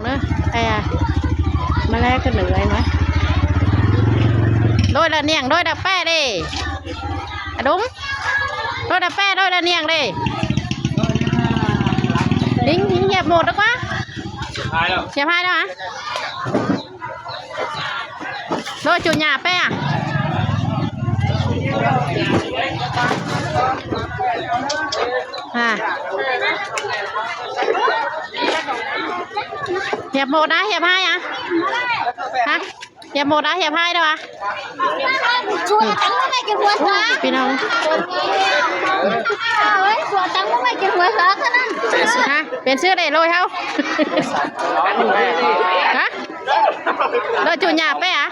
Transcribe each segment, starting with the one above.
ເດີ ແອ ມາແລກກັນເລີຍມາ. ໂດຍລະນຽງ ໂດຍລະແປເດ້ ອະດຸງ ໂດຍລະແປ ໂດຍລະນຽງເດ້. ລິງ ລິງຫຽບໂໝດດີກວ່າ ສຽບຫາຍແລ້ວ ສຽບຫາຍແລ້ວຫະ. ໂດຍຈູນຍາແປ ອ່າ ຫຽບໂໝດນະ ຫຽບຫາຍອະ ຮະ ຫຽບໂໝດນະ ຫຽບຫາຍເດີອະ. ໂອ້ຍ ພີ່ນ້ອງ ຮະ ປ່ຽນຊື່ໄດ້ໂລຍເຮົາ ຮະ. ໂດຍຈູນຍາແປອະ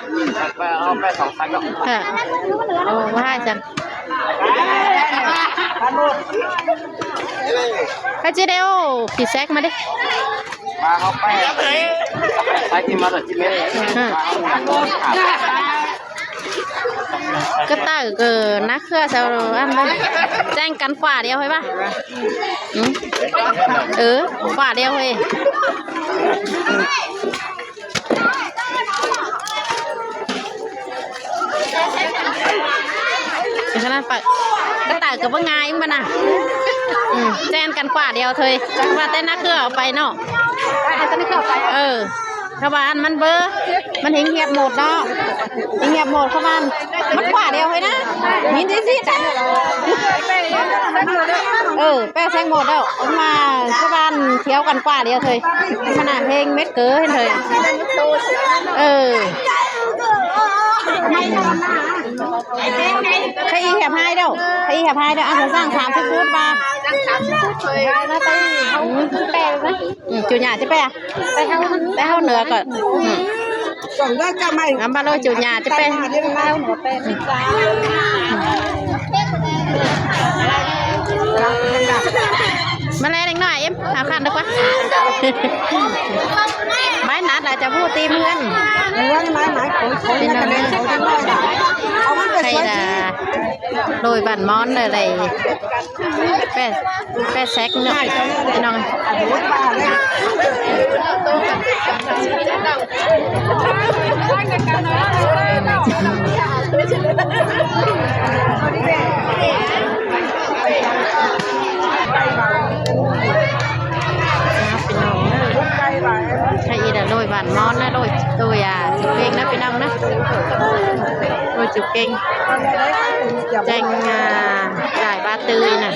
ແປ ເອົາແປສອງສັນເນາະ ເອີ ໂອ້ ວ່າຈັ່ງ ໃຜຊິໄດ້ ໂອ້ ຂີ້ແຊກມາເດ້ ມາເອົາແປ ໃຜທີ່ມາແຕ່ທີ່ແມ່ ຮະ ກະຕ່າຍ ເອີ ນາເຄືອຊາວອັນ ແຈ້ງກັນກວ່າດຽວເຮີ້ຍວ່າ ອືມ ເອີ ກວ່າດຽວເຮີ້ຍ. ຂະໜາດປາກກະຕ່າຍກະບໍ່ງ່າຍມັນນະ ອືມ ແຈ້ນກັນກວ່າດຽວເທີຍ ວ່າແຕ່ນາເຄືອເອົາໄປເນາະ ເອີ ເພາະວ່າອັນມັນເບີ ມັນເຮັງຫຽບໂໝດເນາະ ເຮັງຫຽບໂໝດ ເພາະວ່າມັນກວ່າດຽວເຮີ້ຍນະ ຍິນດີຊິ ເອີ. ແປແຊງໂໝດແລ້ວ ອອກມາຊາວບ້ານທ່ຽວກັນກວ່າດຽວເທີຍ ມັນນະເພງເມັດເກີເຫັນເທີຍ ເອີ ໃຜອີຫຽບຫາຍແລ້ວ ໃຜອີຫຽບຫາຍແລ້ວ ອາ ສ້າງສາມສິບຟຸດມາ ອືມ ຈູນຍາຊິແປ ແປເຮົາເໜືອກ່ອນ ອືມ. ສອງເດີ ຈັບໃໝ່ ນຳມາໂລຍຈູນຍາຈະໄປ ມາແລເດັກນ້ອຍເອັມ ຫາຄັນດີກວ່າ ໄມ້ນັດລະຈະຜູ້ຕີເພື່ອນ ເຮືອນໄມ້ ໄມ້ຂອງ ຂອງນັກກະແດງຂອງເດັກນ້ອຍລະ ເອົາມັນໄປຊ່ວຍ ໂດຍບ້ານມອນເດີ ໄດ້ ແປ ແປແຊກເນາະ ພີ່ນ້ອງ. ພີ່ນ້ອງເອີຍ ໃຫ້ອີດາໂດຍບ້ານມອນນະ ໂດຍ ໂດຍ ອ່າ ຈຸເກງນະ ພີ່ນ້ອງນະ ໂດຍຈຸເກງ ແຈ້ງ ອ່າ ຈ່າຍບາດຕື້ນະ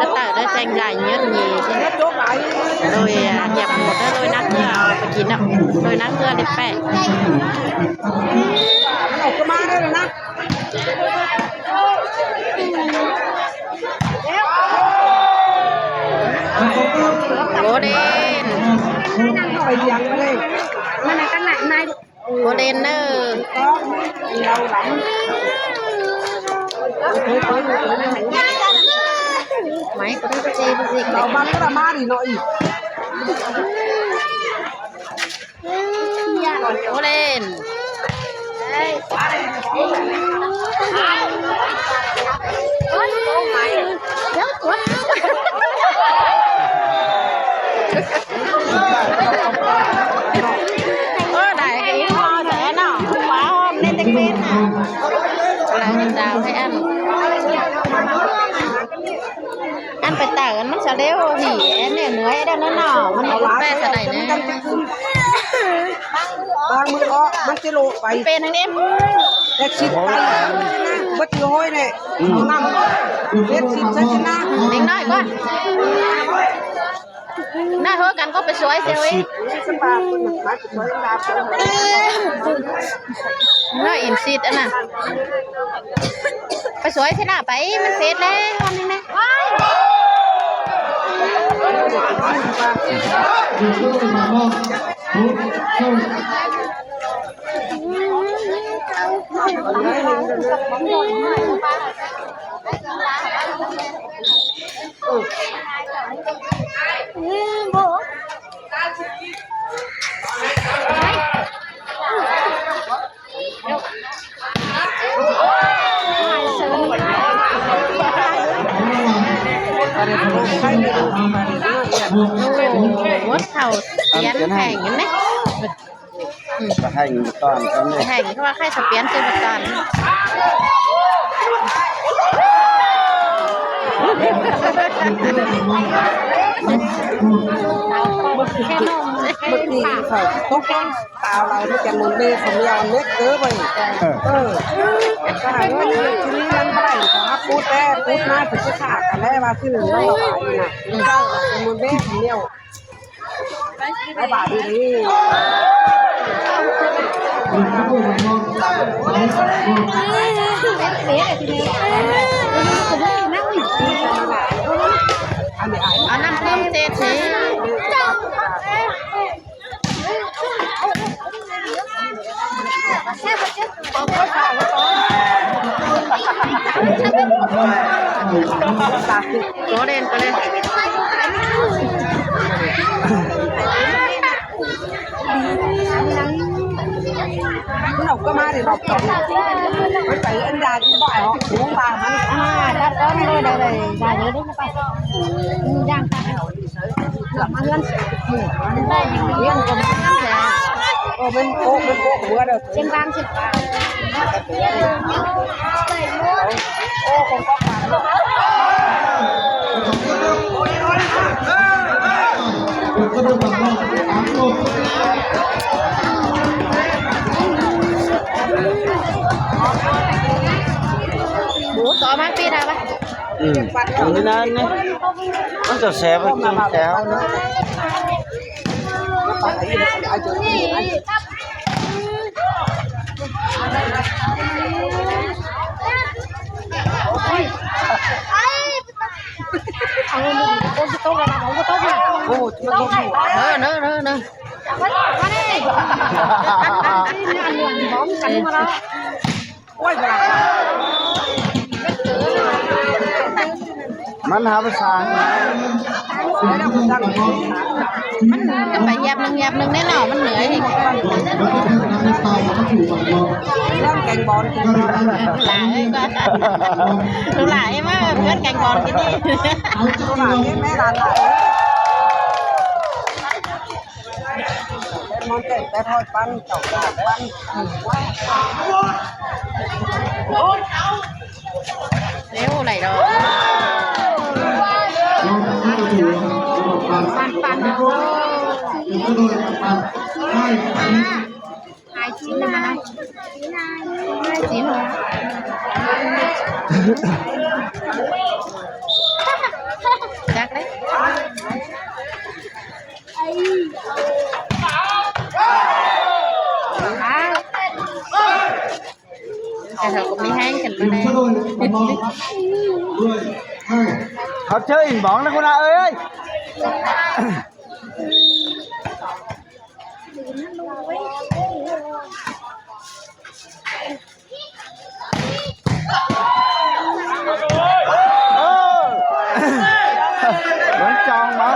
ກະເຕີເດີ ແຈ້ງຈ່າຍເງິນນີ້ ໂດຍ ອ່າ ຫຽບໂໝດເດີ ໂດຍນັກເຮືອເອົາໄປກິນເນາະ ໂດຍນັກເຮືອເລັກແປະ ໂກເດນ ມັນກໍໜັກໃນ ໂກເດນເດີ ໄໝ ໂກເດນເດີ ເຈ ເຈ ເຈ ເອົາບັງກະມາດີເນາະອີກ ໂອເລນ ໂອ້ ໄດ້ອີ່ຫໍ່ແທ້ເນາະ ວ້າວ ເນັ້ນຈັກເປັນນະ ລາວເປັນດາວໃຫ້ອັນ ອັນໄປຕາກ ອັນມັນສະເຫຼວນີ້ ອັນນີ້ເໜື່ອຍແລ້ວເນາະ ມັນແປສະໄດແດ່ ບາງມື້ອອກ ມັນຈະໂລະໄປ ເປັນທາງນີ້ ແອັກຊິດໄປ ເບິດຮ້ອຍແຫຼະ ອືມ ເອົານ້ຳ ເຮັດຊິດຊະຊະນະ ເດັກນ້ອຍກ່ອນ ໜ້າເຮີກັນກໍໄປຊ່ວຍເຊເວຍ ນ້ອຍອິນຊີດອັນນະ ໄປຊ່ວຍເຊລາໄປ ມັນເຟດແລ້ວອັນນີ້ນະ ໂອ້ ເຮົາ ເອົາສຽນແຫ້ງເຫັນໄໝ? ອືມ ສຽນແຫ້ງຕອນ ຕອນນີ້ ແຫ້ງ ເພາະວ່າໃຄສະປຽນຊື້ມາຕອນ. ເມື່ອກີ້ເຂົາຕົກລົງ ຕາວລາວມັນຈະມົນເບ ເຂົາມີເອົາເມັດເດີເວີຍ. ເອີ ເອີ ກໍໃຫ້ເງິນເດືອນທີ່ນີ້ມັນບໍ່ໄດ້ ເຂົາມາປູດແຕ່ປູດມາ ເພິ່ນຊິຂ້າກັນແລ້ວວ່າຊື່ເງິນເຮົາຫຼາຍນະ. ເຈົ້າມັນເບ ເຂົາມີເອົາ ບາຍບາຍດີ. ເອົານ້ຳເພີ່ມເສດເທ. ໂຕເດັ່ນໄປເລີຍ. ມັນອອກກໍມາໄດ້ຮອບສອງ ມັນໄປອັນດາທີ່ບໍ່ອອກ ຫົວປາມັນ ອ່າ ຕັດກ້ອນເລີຍ ໄດ້ ໄດ້ ໄດ້ເລີຍ ໄດ້ເລີຍ ໄປ ອືມ ຍ່າງຕາມ ເກືອບມາເຮືອນ ເຮືອນກໍມີ ເອີ ເປັນໂກະ ເປັນໂກະຫົວເດີ ເສັ້ນທາງສິບ ໂອ້ ຄົນກໍ ໂອ້ ຕໍ່ມາປີດາວະ. ອືມ ອັນນີ້ນະ ນີ້ ມັນຈະແຊບໄປກິນແຕ່ເຮົາເນາະ. ໂອ້ ເນີ ເນີ ເນີ ເນີ. ໂອ້ຍ ມັນຫາພາສາ ມັນກໍໄປແຍບໜຶ່ງ ແຍບໜຶ່ງແນ່ເນາະ ມັນເໜືອອີກ. ເລື່ອງແກງບອນ ຫຼາຍກວ່າ ຫຼາຍມາກ ເພື່ອນແກງບອນກິນນີ້ ຫຼາຍແມ່ຫຼານຫຼາຍ. ແຕ່ທອດປັນ ເຈົ້າກາດປັນ ເລວໄຫຼດອກ ປັນ ປັນ ໂອ້ ຂາຍຊີ້ນນະ ຂາຍຊີ້ນ ຈັກເດ້. ແຕ່ເຮົາກໍມີແຮງຂຶ້ນມາແດ່ ເຂົາເຈີອີກບອງນະ ຄຸນນາເອີຍ. ເອີ ມັນຈອງມາ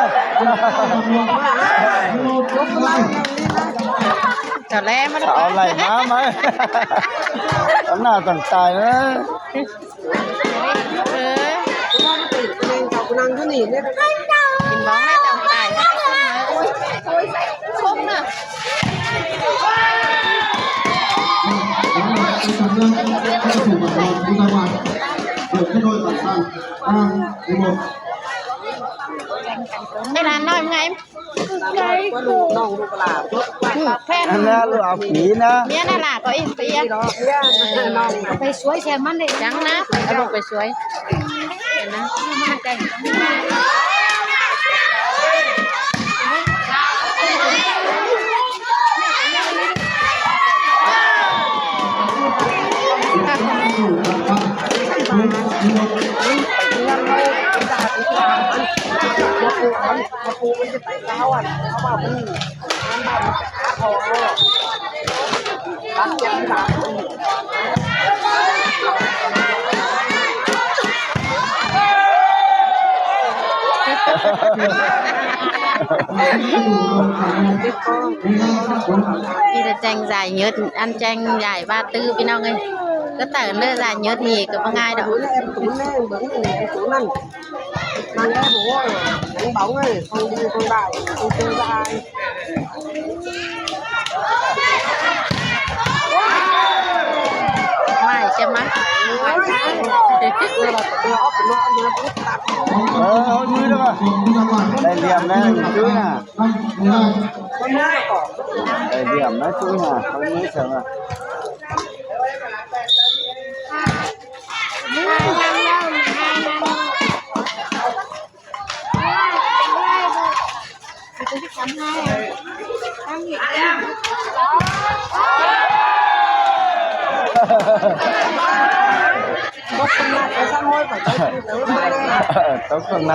ຈະແລມັນ ເອົາໄຫຼມາ ມາ ອຳນາດຕ່າງຕາຍເນາະ. ເອີ ກິນບອງໄດ້ຕາມຕາຍ ໂອ້ຍ ຄົມນະ. ໄອ້ຫຼານນ້ອຍເມື່ອຍ ແມ່ນນັ້ນລະ ເອົາຜີນະ ເມຍນັ້ນລະ ກໍອີກເປີຍ ໄປຊ່ວຍແຊມມັນເດ້ ຍັງນະ ໄປລູກໄປຊ່ວຍ ເຫັນນະ ມາໃກ້. ມີແຕ່ແຈ້ງຢາຍເຫຍີດ ອັນແຈ້ງຢາຍບາດຕື້ ພີ່ນ້ອງເອີຍ ກໍເຕີນເດີ ຢາຍເຫຍີດນີ້ກໍບໍ່ງ່າຍດອກ. Bóng này, không đi không lại, không chơi với ai. ໄໝ້ ເຈັບໄໝ້? ເອີ ເອົາມືແລ້ວວ່າ ໄດ້ຫຼ່ຽມແລ້ວ ຈຸ້ຍນະ ໄດ້ຫຼ່ຽມແລ້ວ ຈຸ້ຍນະ ເອົາມືໃສ່ວ່າ. ຕົກຂ້າງໃນ ຕົກຂ້າງໃນ.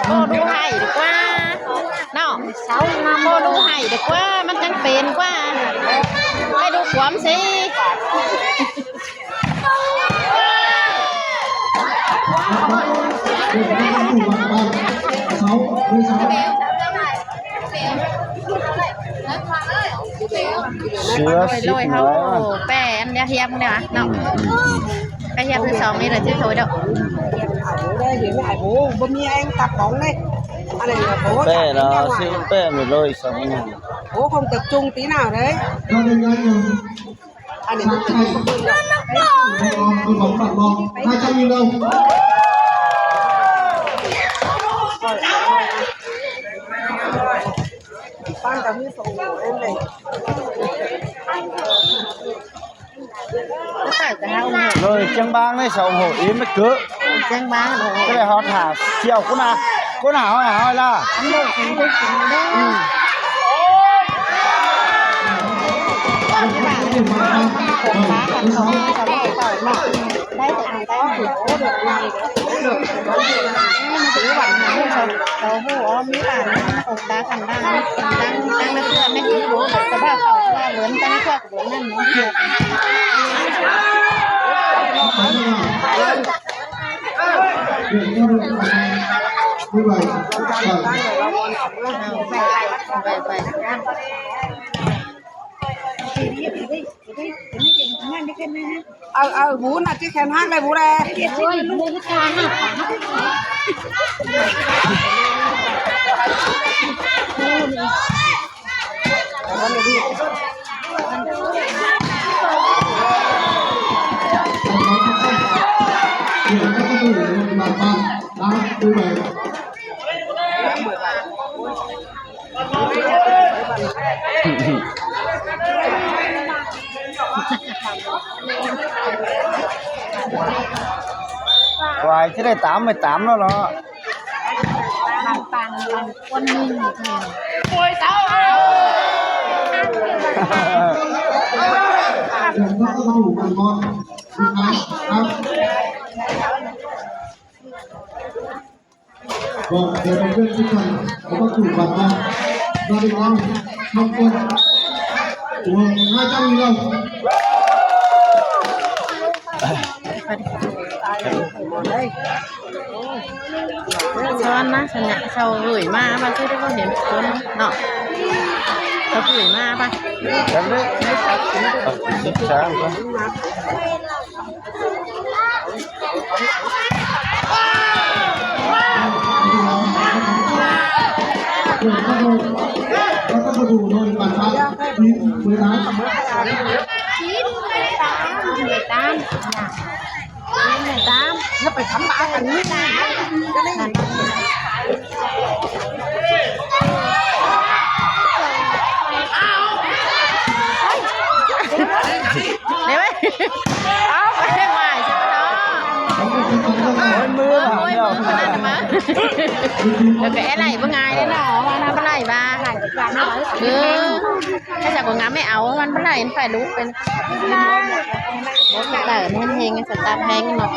ບໍ່ດູໃຫ້ດີກວ່າເນາະ ບໍ່ດູໃຫ້ດີກວ່າ ມັນຈັ່ງເປັນກວ່າ ໄປດູຄວາມຊິ. ເສືອສິບ ໂດຍ ໂດຍ ເຮົາແປອັນດຽວຮຽບເດີເນາະ ອືມ ອືມ ອືມ ໄປຮຽບທີສອງນີ້ລະຊິໂທດອກ ໄດ້ເຫັນ ໂອ້ ບໍ່ມີແອງຕັບຂອງເດ້ ອັນນັ້ນ ໂອ້ ແປລະ ຊິແປໄປເລີຍສອງນີ້ ໂອ້ ຄົງຕະຈຸງຕີໜາວເດ້. ໂດຍ ຈຽງບາງໃນເສົາໂຫ ອີມເກີ ຈຽງບາງ ຈະໄດ້ຮອດຫາສ່ຽວ ກູນາ ກູນາ ເຮົາ ເຮົາລະ ອັນໂດດເປັນຜູ້ກິນເດ້ ອືມ ໄດ້ແຕ່ທາງໃຕ້ ເຮົາບໍ່ຮູ້ ເຮົາບໍ່ຮູ້ວ່າມີບ້ານ ອົງຕາຄັນດາ ຕັ້ງ ຕັ້ງໃນເພື່ອແມ່ນ ສະບາບເຂົາວ່າເວີນ ຕັ້ງໃນເພື່ອ ເອົາ ເອົາ ຫູນະ ຈິແຂນຫັກໄດ້ຫູແລ. ໂອ້ຍ ກວ່າຈະໄດ້ຕາມໄປຕາມແລ້ວເນາະ. ສະຫວັນນະ ສັນຍະ ເຊົາເອີຍມາ ມາຄືໄດ້ບໍ່ເຫັນຄົນເນາະ ເຂົາເອີຍມາປະ ຈັກເດ້ ສິບສາມ ຕາມ ຢ່າໄປທຳບາດກັນນີ້ນະ. ເດ້ເວີຍ ເອົາໄປວາຍຊະເນາະ ໂອ້ຍ ມື ໂອ້ຍ ມື ເອົາ ນັ້ນມາ ແລ້ວກໍແອໄຫຼບໍ່ງ່າຍເດ້ເນາະ ວ່ານຳບໍ່ໄຫຼວ່າ ເອີ ຖ້າຈະບໍ່ງາມໄມ່ເອົາ ມັນບໍ່ໄຫຼ ມັນໄປລຸເປັນ ເຕີມແຮງ ສະຕາບແຮງເນາະ.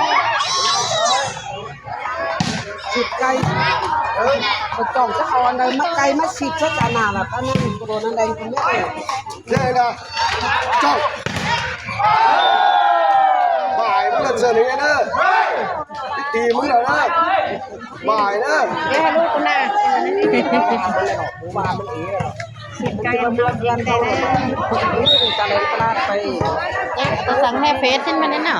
ສິດໄກ່ ເອີ ໄປຈ້ອງຈັກເອົາອັນໃດມາ ໄກ່ມາສິດຊະ ອັນນັ້ນລະ ອັນນັ້ນໂກໂດນອັນໃດ ເອີ ເດີນະ ຈ້ອງ ບາຍ ມຶງລະເຊີນນີ້ເດີ ຕີມືລະເດີ ບາຍເດີ ເດ ລູກນະ ວ່າມັນເອງ ສິດໄກ່ ເຮົາສິດໄກ່ ຕະສັງແທ້ເຟສຂຶ້ນມາແນ່ເນາະ.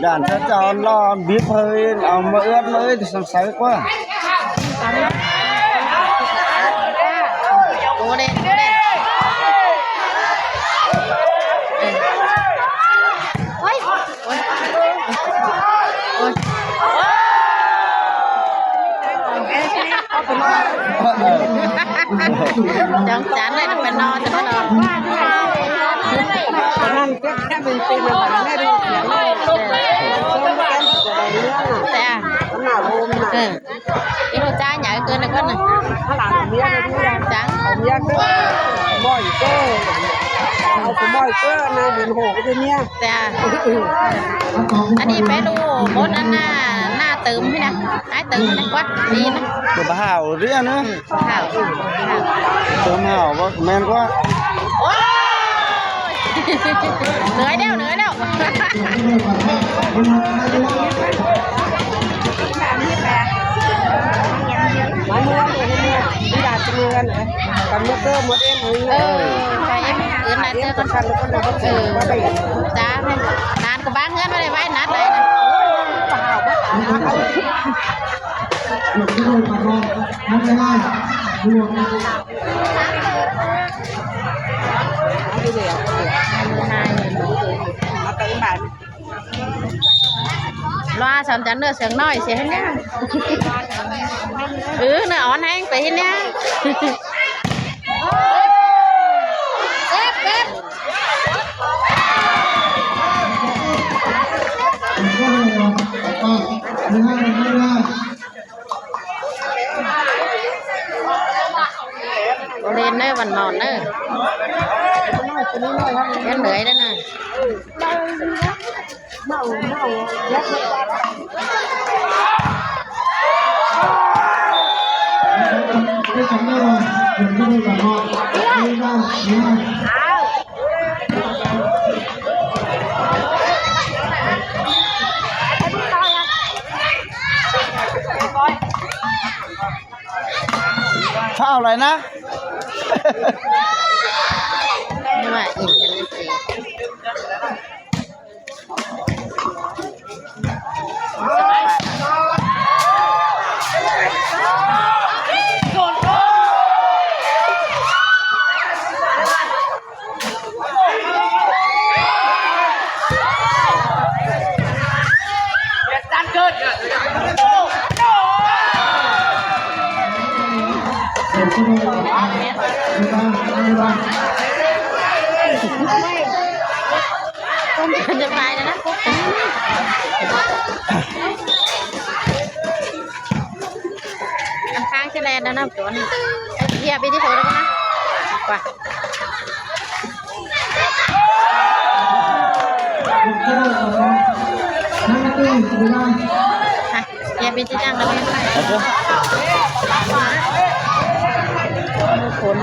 ຢ້ານເຂົາເຈົ້າລອບບີບເພິ່ນເອົາມາເອື້ອນມາເອີຍ ສົງໄສກວ່າ ໂອເລນ ໂອເລນ ໂອ້ຍ ໂອ້ຍ ໂອ້ຍ ຈອງຈານໄດ້ເປັນນອນ ເປັນນອນ ແຕ່ ເອີ ອີໂນຈ້າໃຫຍ່ເກີນແລ້ວກ່ອນນະ ຈ້າ ເອົາເມຍເກີນ ບໍ່ເກີນ ເອົາຜູ້ບໍ່ເກີນນະ ເປັນໂຫ ເປັນເມຍ ຈ້າ ອັນນີ້ໄປດູບົດອັນໜ້າ ໜ້າເຕີມໃຫ້ນະ ໃຫ້ເຕີມໃຫ້ນະ ກວ່າດີນະ ບໍ່ຫາວເລື່ອນນະ ອືມ ຫາວ ຫາວ ເຕີມຫາວບໍ່ແມ່ນກວ່າ ໂອ້ຍ ເໜືອຍແລ້ວ ເໜືອຍແລ້ວ. ເອີ ໄປເອັມອື່ນນາເຈີກ່ອນ ເອີ ຈ້າ ນານກໍບ້າງເຮືອນບໍ່ໄດ້ໄວ້ນັດໃດນະ ມາເຕີມບາດ ລາສາມຈັນເນື້ອເສືອງນ້ອຍເສຍເຮັດຫຍັງ ເອີ ເນື້ອອ່ອນແຮງໄປເຮັດຫຍັງ ເຈັບ ເຈັບ. ບໍ່ເຫຼັ້ນເດີ ວັນນອນເດີ ຍັງເໜື່ອຍເດີນະ ເອົາເລີຍນະ ວ່າອີກ ຈະໄປແລ້ວນະ ຂ້າງຈະແລ່ນແລ້ວນະ ຕົວນີ້ ເຫຍບໄປທີ່ໂທນະ ວ່າ ອ່ະ ເຫຍບໄປທີ່ຈັງແລ້ວ ຝົນ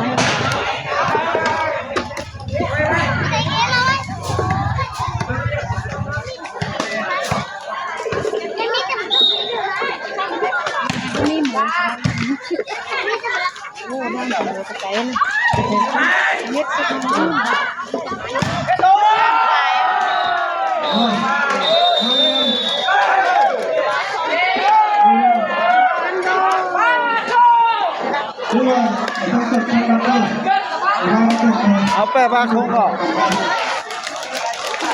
ເອົາແປບາຄົງອອກ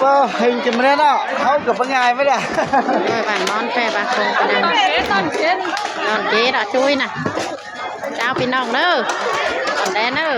ກໍເຮັງຈະມາແລ້ວເນາະ ເຮົາກໍບໍ່ງ່າຍໄປເດ້ ເອີ ບ້ານມອນແປບາຄົງກໍໄດ້ ນອນເຈດອະຈຸ້ຍນະ ເຈົ້າພີ່ນ້ອງເດີ ນອນແດ່ເດີ.